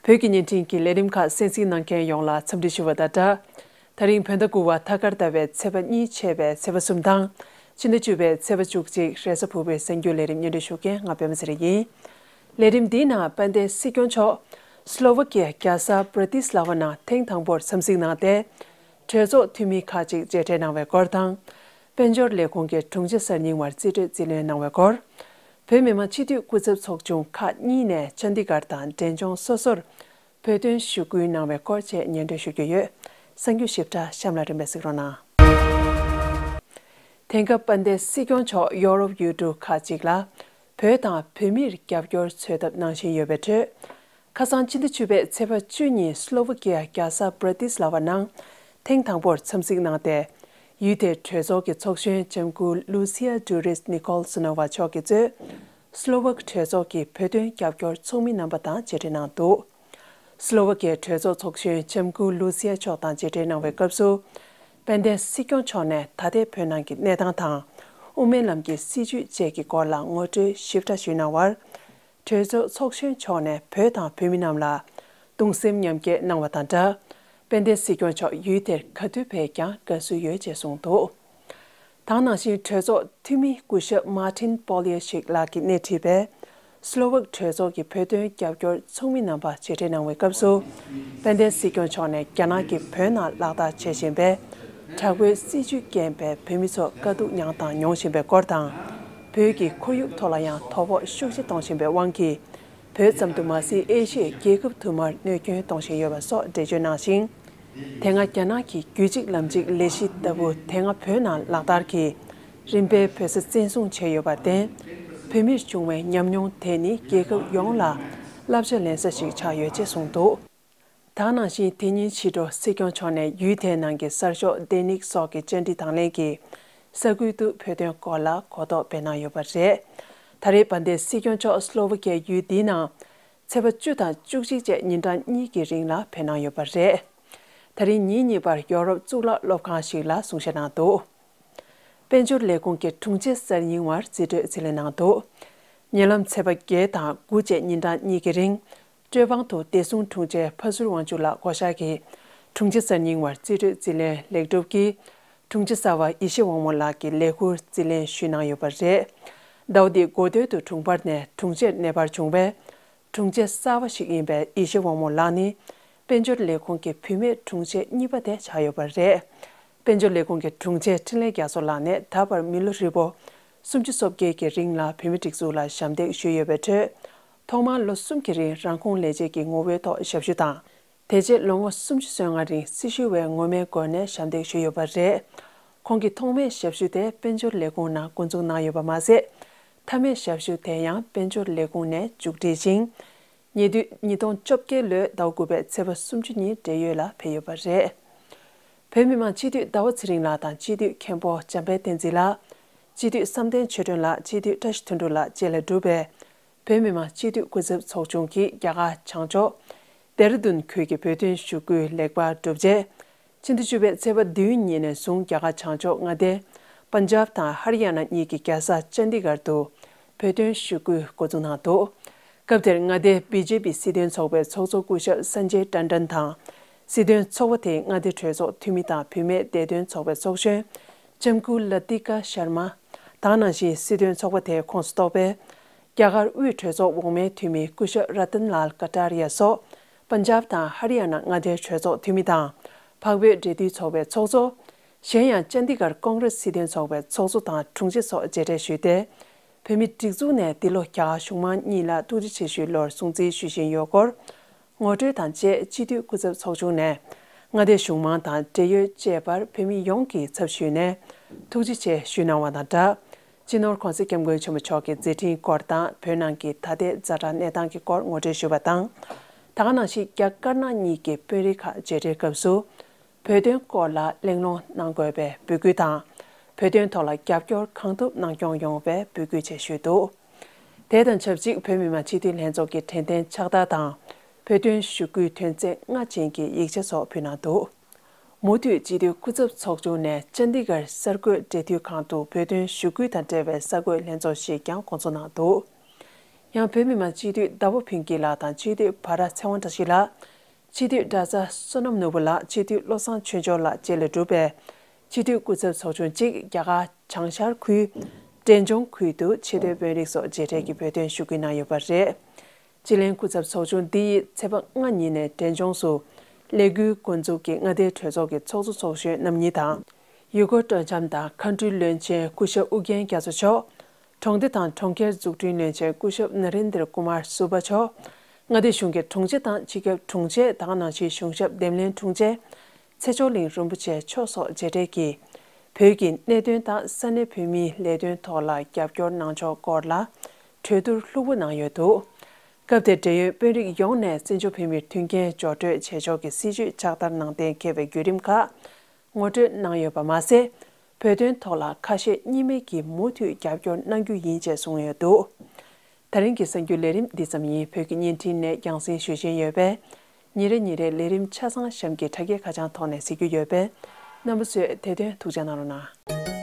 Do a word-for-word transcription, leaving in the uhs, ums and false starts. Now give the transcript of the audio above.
བོད་ཀྱི་བརྙན་འཕྲིན་གྱི་ལས་རིམ་ཁག་གསན་གཟིགས་གནང་མཁན་ཡོངས་ལ་འཚམས་འདྲི་ཞུ་བ་དང་སྦྲགས། ད་རིང་བོད་ཟླ་དགུ་བ་ཐ་སྐར་ཟླ་བའི་ཚེས་པ་གཉིས་ཆད་པའི་ཚེས་པ་གསུམ་དང་། ཕྱི་ཟླ་བཅུ་པའི་ཚེས་པ་བཅུ་གཅིག་རེས་གཟའ་ཕུར་བུའི་གསར་འགྱུར་ལས་རིམ་སྙན་སྒྲོན་ཞུ་མཁན་ང་པད་མ་ཚེ་རིང་ཡིན། ལས་རིམ་འདིའི་ནང་དཔལ་ལྡན་སྲིད་སྐྱོང་མཆོག་སློ་ཝ་ཀི་ཡའི་རྒྱལ་ས་བྷ་ར་ཏི་སླ་ཝ་ནང་ཐེངས་དང་པོར་འཚམས་གཟིགས་གནང་སྟེ། གྲོས་ཚོགས་འཐུས་མི་ཁག་ཅིག་མཇལ་འཕྲད་གནང་བའི་སྐོར་དང་། དཔལ་འབྱོར་ལས་ཁུངས་ཀྱི་དྲུང་ཆེ་གསར་རྙིང་བར་རྩིས་སྤྲོད་རྩིས་ལེན་གནང་བའི་སྐོར། བོད་མི་མང་སྤྱི་འཐུས་སྐུ་ཚབ་ཚོགས་ཆུང་ཁག་གཉིས་ནས་ཅན་དི་གྷར་དང་འབྲས་ལྗོངས་སོ་སོར་བོད་དོན་ཞུ་སྐུལ་གནང་བའི་སྐོར་བཅས་སྙན་སྒྲོན་ཞུ་རྒྱུ་ཡོད། གསར་འགྱུར་ཞིབ་ཕྲ་གཤམ་ལ་རིམ་པས་གཟིགས་རོགས་གནང་། དེང་སྐབས་དཔལ་ལྡན་སྲིད་སྐྱོང་མཆོག་ཡོ་རོབ་ཡུལ་གྲུ་ཁག་ཅིག་ལ་བོད་དང་བོད་མིར་རྒྱབ་སྐྱོར་འཚོལ་ཐབས་གནང་བཞིན་ཡོད་པའི་ཁྲོད། ཁ་སང་ཕྱི་ཟླ་བཅུ་པའི་ཚེས་པ་བཅུ་ཉིན་སློ་ཝ་ཀི་ཡ་རྒྱལ་ས་བྷ་ར་ཏི་སླ་ཝ་ནང་ཐེངས་དང་པོར་འཚམས་གཟིགས་གནང་སྟེ། ཡུལ་དེའི་གྲོས་ཚོགས་ཀྱི་ཚོགས་གཞོན་ལྕམ་སྐུ་ལུ་སི་ཡ་ཌུ་རིས་ནི་ཀོལ་སོ་ནོ་ཝ་མཆོག་གིས་གཙོས། སློ་ཝག་གྲོས་ཚོགས་ཀྱི་བོད་དོན་རྒྱབ་སྐྱོར་ཚོགས་མི་རྣམ་པ་དང་མཇལ་འཕྲད་གནང་འདུག་སློ་ཝ་ཀིའི་གྲོས་ཚོགས་ཚོགས་གཞོན་ལྕམ་སྐུ་ལུ་སི་ཡ་མཆོག་དང་མཇལ་འཕྲད་གནང་བའི་སྐབས་སུ། དཔལ་ལྡན་སྲིད་སྐྱོང་མཆོག་ནས་ད་ལྟའི་བོད་ནང་གི་གནས་སྟངས་དང་། དབུ་མའི་ལམ་གྱི་སྲིད་བྱུས་བཅས་ཀྱི་སྐོར་ལ་ངོ་སྤྲོད་ཞིབ་ཕྲ་ཞུས་གནང་བར། གྲོས་ཚོགས་ཚོགས་གཞོན་མཆོག་ནས་བོད་དང་བོད་མི་རྣམས་ལ་གདུང་སེམས་མཉམ་སྐྱེད་གནང་བ་དང་སྦྲགས། དཔལ་ལྡན་སྲིད་སྐྱོང་མཆོག་ཡུལ་དེར་ག་དུས་ཕེབས་ཀྱང་དགའ་བསུ་ཡོད་ཅེས་གསུངས་འདུག་དེ་ནང་བཞིན་གྲོས་ཚོགས་འཐུས་མི་སྐུ་ཞབས་མཱ་ཏིན་པོ་ལི་ཡ་ཤིག་ལགས་ཀྱིས་སྣེ་ཁྲིད་པའི་སློ་ཝག་གྲོས་ཚོགས་ཀྱི་བོད་དོན་རྒྱབ་སྐྱོར་ཚོགས་མི་རྣམ་པ་མཇལ་འཕྲད་གནང་བའི་སྐབས་སུ། དཔལ་ལྡན་སྲིད་སྐྱོང་མཆོག་ནས་རྒྱ་ནག་གིས་བོད་ནང་ལག་བསྟར་བྱེད་བཞིན་པའི་དྲག་པོའི་སྲིད་བྱུས་རྐྱེན་པས་བོད་མི་ཚོ་དཀའ་སྡུག་མྱངས་དང་མྱོང་བཞིན་པའི་སྐོར་དང་། བོད་ཀྱི་ཁོར་ཡུག་ཐོག་ལ་ཡང་དོ་ཕོག་ཤུགས་ཆེ་གཏོང་བཞིན་པའི་དབང་གིས། བོད་ཙམ་དུ་མ་ཟད་ཨེ་ཤི་ཡའི་རྒྱལ་ཁབ་དུ་མར་གནོད་སྐྱོན་གཏོང་བཞིན་ཡོད་པ་སོགས་འགྲེལ་བརྗོད་གནང་ཞིང་། དེ་སྔ་རྒྱ་ནག་གིས་རྒྱུད་གཅིག་ལམ་གཅིག་ལས་གཞི་ལྟ་བུ་དེ་སྔ་བོད་ནང་ལག་བསྟར་གྱིས་རིམ་པས་བོད་ས་བཙན་བཟུང་བྱས་ཡོད་པར་བརྟེན། བོད་མིར་བྱུང་བའི་ཉམས་མྱོང་དེ་ནི་རྒྱལ་ཁབ་ཡོངས་ལ་བསླབ་བྱ་ལེན་ས་ཞིག་ཆགས་ཡོད་ཅེས་གསུངས་འདུག་དེ་ནང་བཞིན་དེ་ཉིན་ཕྱི་དྲོ་སྲིད་སྐྱོང་མཆོག་ནས་ཡུལ་དེའི་ནང་གི་གསར་ཤོག་ལྡེ་ནིག་སོགས་ཀྱི་བཅར་འདྲི་དང་ལེན་གྱིས་ས་ཁུལ་དུ་བོད་དོན་སྐོར་ལ་གོ་རྟོགས་སྤེལ་གནང་ཡོད་པ་རེད། ད་རེས་དཔལ་ལྡན་སྲིད་སྐྱོང་མཆོག་སློ་ཝ་ཀིའི་ཡུལ་འདིའི་ནང་ཚེས་པ་བཅུ་དང་བཅུ་གཅིག་བཅས་ཉིན་གྲངས་གཉིས་ཀྱི་རིང་ལ་ཕེབས་གནང་ཡོད་པ་རེད། ད་རིང་ཉིན་གཉིས་པར་ཡོ་རོབ་གཙུག་ལག་སློབ་ཁང་ཞིག་ལ་གསུང་བཤད་གནང་འདུག་དཔལ་འབྱོར་ལས་ཁུངས་ཀྱི་དྲུང་ཆེ་གསར་རྙིང་བར་རྩིས་སྤྲོད་རྩིས་ལེན་གནང་འདུག་ཉེ་ལམ་ཚེས་པ་བརྒྱད་དང་དགུ་བཅས་ཉིན་གྲངས་གཉིས་ཀྱི་རིང་། སྤྲོད་དབང་དུ་བདེ་སྲུང་དྲུང་ཆེ་ཕ་ཟུར་དབང་ཕྱུག་ལགས་བསྐོ་བཞག་གིས་དྲུང་ཆེ་གསར་རྙིང་བར་རྩིས་སྤྲོད་རྩིས་ལེན་ལེགས་གྲུབ་ཀྱིས། དྲུང་ཆེ་གསར་པ་ཡེ་ཤེས་དབང་མོ་ལགས་ཀྱི་ལས་ཁུར་རྩིས་ལེན་ཞུས་གནང་ཡོད་པ་རེད། ཟླ་བ་འདིའི་འགོ་སྟོད་དུ་དྲུང་འཕར་ནས་དྲུང་ཆེར་གནས་སྤར་བྱུང་བའི། དྲུང་ཆེ་གསར་པ་ཞིག་ཡིན་པའི་ཡེ་ཤེས་དབང་མོ་ལགས་ནི། དཔལ་འབྱོར་ལས་ཁུངས་ཀྱི་བུད་མེད་དྲུང་ཆེ་གཉིས་པ་དེ་ཆགས་ཡོད་པ་རེད། དཔལ་འབྱོར་ལས་ཁུངས་ཀྱི་དྲུང་ཆེ་འཕྲིན་ལས་རྒྱ་མཚོ་ལགས་ནས་ད་བར་མི་ལོ་ཧྲིལ་པོ་སུམ་ཅུ་སོ་བརྒྱད་ཀྱི་རིང་ལ་བོད་མིའི་སྒྲིག་འཛུགས་ལ་ཞབས་འདེགས་ཞུས་ཡོད་པའི་ཁྲོད། ཐོག་མར་ལོ་གསུམ་གྱི་རིང་རང་ཁོངས་ལས་བྱེད་ཀྱི་ངོ་བོའི་ཐོག་ཞབས་ཞུ་དང་། དེ་རྗེས་ལོ་ངོ་སུམ་ཅུ་སོ་ལྔ་རིང་སྲི་ཞུ་བའི་ངོ་མའི་སྒོ་ནས་ཞབས་འདེགས་ཞུས་ཡོད་པ་རེད། ཁོང་གི་ཐོག་མའི་ཞབས་ཞུ་དེ་དཔལ་འབྱོར་ལས་ཁུངས་ནང་འགོ་འཛུགས་གནང་ཡོད་པ་མ་ཟད། མཐའ་མའི་ཞབས་ཞུ་དེ་ཡང་དཔལ་འབྱོར་ལས་ཁུངས་ནས་མཇུག་སྒྲིལ་ཞིང་། ཉེ་དུས་ཉིས་སྟོང་བཅོ་བརྒྱད་ལོའི་ཟླ་དགུ་པའི་ཚེས་པ་སུམ་ཅུ་ཉིན་བགྲེས་ཡོལ་ལ་ཕེབས་ཡོད་པ་རེད། བོད་མི་མང་སྤྱི་འཐུས་ཟླ་བ་ཚེ་རིང་ལགས་དང་སྤྱི་འཐུས་མཁན་པོ་འཇམ་དཔལ་བསྟན་འཛིན་ལགས། སྤྱི་འཐུས་བསམ་གཏན་ཆོས་སྒྲོན་ལགས། སྤྱི་འཐུས་བཀྲ་ཤིས་དོན་གྲུབ་ལགས་བཅས་ལས་གྲུབ་པའི། བོད་མི་མང་སྤྱི་འཐུས་སྐུ་ཚབ་ཚོགས་ཆུང་གིས་རྒྱ་གར་བྱང་ཕྱོགས་ལྡེ་ར་ལྡུན་ཁུལ་གྱི་བོད་དོན་ཞུ་སྐུལ་ལེགས་པར་གྲུབ་རྗེས། ཕྱི་ཟླ་བཅུ་པའི་ཚེས་པ་བདུན་ཉིན་ནས་བཟུང་རྒྱ་གར་བྱང་ཕྱོགས་མངའ་སྡེ་པན་ཇབ་དང་ཧར་ཡ་ན་གཉིས་ཀྱི་རྒྱལ་ས་ཅན་དི་གྷར་དུ་བོད་དོན་ཞུ་སྐུལ་འགོ་འཛུགས་གནང་འདུག་སྐབས་དེར་མངའ་སྡེའི་བི་ཇེ་པི་སྲིད་དོན་ཚོགས་པའི་ཚོགས་གཙོ་སྐུ་ཞབས་སན་ཇེ་ཊན་ཌན་དང་། སྲིད་དོན་ཚོགས་པ་དེའི་མངའ་སྡེ་གྲོས་ཚོགས་འཐུས་མི་དང་བུད་མེད་བདེ་དོན་ཚོགས་པའི་ཚོགས་གཞོན་ལྕམ་སྐུ་ལ་ཏི་ཀ་ཤར་མ། དེ་ནང་བཞིན་སྲིད་དོན་ཚོགས་པ་དེའི་ཁོངས་སུ་གཏོགས་པའི། རྒྱ་གར་དབུས་གྲོས་ཚོགས་འོག་མའི་འཐུས་མི་སྐུ་ཞབས་ར་ཏན་ལཱལ་ཀ་ཏ་རི་ཡ་སོགས་པན་ཇབ་དང་ཧར་ཡ་ན་མངའ་སྡེའི་གྲོས་ཚོགས་འཐུས་མི་དང་། འཕགས་བོད་འབྲེལ་མཐུད་ཚོགས་པའི་ཚོགས་གཙོ། གཞན་ཡང་ཅན་དི་གྷར་ཀོང་རེས་སྲིད་དོན་ཚོགས་པའི་ཚོགས་གཙོ་དང་དྲུང་ཆེ་སོགས་མཇལ་འཕྲད་ཞུས་ཏེ། བོད་མིའི་སྒྲིག་འཛུགས་ནས་འདི་ལོ་རྒྱ་གར་གཞུང་མང་གཉིས་ལ་ཐུགས་རྗེ་ཆེ་ཞུའི་ལོར་སྲུང་བརྩི་ཞུ་བཞིན་ཡོད་སྐོར། ངོ་སྤྲོད་དང་བཅས་སྤྱི་འཐུས་སྐུ་ཚབ་ཚོགས་ཆུང་ནས་མངའ་སྡེ་གཞུང་མང་དང་འབྲེལ་ཡོད་བཅས་པར་བོད་མི་ཡོངས་ཀྱི་ཚབ་ཞུས་ནས་ཐུགས་རྗེ་ཆེ་ཞུས་གནང་བ་དང་སྦྲགས། སྤྱི་ནོར་༸གོང་ས་༸སྐྱབས་མགོན་ཆེན་པོ་མཆོག་གི་མཛད་འཕྲིན་སྐོར་དང་བོད་ནང་གི་ད་ལྟའི་ཛ་དྲག་གནས་སྟངས་ཀྱི་སྐོར་ངོ་སྤྲོད་ཞུས་པ་དང་། དེ་ག་ནང་བཞིན་རྒྱ་དཀར་ནག་གཉིས་ཀྱི་དཔོན་རིགས་ཁག་མཇལ་འཕྲད་སྐབས་སུ། བོད་དོན་སྐོར་ལ་གླེང་སློང་གནང་དགོས་པའི་འབོད་སྐུལ་དང་། བོད་དོན་ཐོག་ལ་རྒྱབ་སྐྱོར་གང་ཐུབ་གནང་སྐྱོང་ཡོང་བའི་འབོད་སྐུལ་བཅས་ཞུས་འདུག་དེ་དང་ཆབས་ཅིག་བོད་མི་མང་སྤྱི་འཐུས་ལྷན་ཚོགས་ཀྱི་དྲན་རྟེན་ཕྱག་རྟགས་དང་། བོད་དོན་ཞུ་སྐུལ་དོན་ཚན་ལྔ་ཅན་གྱི་ཡིག་ཆ་སོགས་ཕུལ་གནང་འདུག་མུ་མཐུད་སྤྱི་འཐུས་སྐུ་ཚབ་ཚོགས་ཆུང་ནས་ཅན་དི་གྷར་གསར་འགོད་འབྲེལ་མཐུད་ཁང་དུ་བོད་དོན་ཞུ་སྐུལ་དང་འབྲེལ་བའི་གསར་འགོད་ལྷན་ཚོགས་ཤིག་ཀྱང་འགོ་འཛུགས་གནང་འདུག་ཡང་བོད་མི་མང་སྤྱི་འཐུས་ཟླ་བ་ཕུན་སྐྱིད་ལགས་དང་སྤྱི་འཐུས་བྷ་ར་ཚེ་དབང་བཀྲ་ཤིས་ལགས། སྤྱི་འཐུས་གྲྭ་ཚ་བསོད་ནམས་ནོར་བུ་ལགས། སྤྱི་འཐུས་བློ་བཟང་ཆོས་འབྱོར་ལགས་བཅས་ལས་གྲུབ་པའི་སྤྱི་འཐུས་སྐུ་ཚབ་ཚོགས་ཆུང་གཅིག་རྒྱ་གར་བྱང་ཤར་ཁུལ་འབྲས་ལྗོངས་ཁུལ་དུ་ཆེས་མཐོའི་དཔོན་རིགས་སོགས་མཇལ་འཕྲད་ཀྱིས་བོད་དོན་ཞུ་སྐུལ་གནང་ཡོད་པ་རེད། སྤྱི་གླིང་སྐུ་ཚབ་ཚོགས་ཆུང་འདི་ཡིས་ཚེས་པ་ལྔ་ཉིན་ནས་འབྲས་ལྗོངས་སུ་ཀླད་ཁུལ་འགོ་འཛུགས་ཀྱི་མངའ་སྡེའི་གྲོས་ཚོགས་ཀྱི་ཚོགས་གཙོ་ཚོགས་གཞོན་རྣམ་གཉིས་དང་། ཡུལ་སྐོར་སྤྲོ་འཆམ་དང་མཁའ་འགྲུལ་བློན་ཆེན་སྐུ་ཞབས་ཨུ་རྒྱན་རྒྱ་མཚོ་མཆོག་གྲོང་སྡེ་དང་གྲོང་ཁྱེར་འཛུགས་སྐྲུན་བློན་ཆེན་སྐུ་ཞབས་ན་རེན་དྲ་ཀུ་མར་སུ་བྷ་མཆོག་མངའ་སྡེ་གཞུང་གི་དྲུང་ཆེ་དང་སྤྱི་ཁྱབ་དྲུང་ཆེ་དང་ནང་ཆེན་གཞུང་ཞབས་འདེམས་ལྷན་དྲུང་ཆེ་ཚེ་མཆོག་གླིང་རིན་པོ་ཆེ་མཆོག་སོགས་མཇལ་འཕྲད་ཀྱིས། བོད་ཀྱི་གནད་དོན་དང་ས་གནས་བོད་མིའི་ལས་དོན་ཐོག་ལ་རྒྱབ་སྐྱོར་གནང་ཕྱོགས་སྐོར་ལ་གྲོས་བསྡུར་ལྷུག་པོ་གནང་ཡོད་འདུག་སྐབས་དེར་འབྲེལ་ཡོད་དཔོན་རིགས་ཡོངས་ནས་བཙན་བྱོལ་བོད་མིར་མཐུན་རྐྱེན་སྦྱོར་སྤྲོད་བྱེད་ཕྱོགས་ཀྱི་སྲིད་བྱུས་ཕྱག་བསྟར་གནང་གཏན་འཁེལ་བའི་བརྒྱུད་རིམ་ཁག་ངོ་སྤྲོད་གནང་ཡོད་པ་མ་ཟད། བོད་དོན་ཐོག་ལ་ཁ་ཞེ་གཉིས་མེད་ཀྱིས་མུ་མཐུད་རྒྱབ་སྐྱོར་གནང་རྒྱུ་ཡིན་ཅེས་གསུངས་ཡོད་འདུག་ད་རིང་གི་གསར་འགྱུར་ལས་རིམ་འདི་ཙམ་ཡིན། བོད་ཀྱི་བརྙན་འཕྲིན་ནས་རྒྱང་སྲིང་ཞུ་བཞིན་ཡོད་པས། ཉིན་རེ་ཉིན་རེ་ལས་རིམ་ཆ་ཚང་གཤམ་གྱི་དྲ་རྒྱའི་ཁ་བྱང་ཐོག་ནས་གཟིགས་རྒྱུ་ཡོད་པས། རྣམ་པ་ཚོས་དེ་དོན་ཐུགས་འཇགས་གནང་རོགས་གནང་།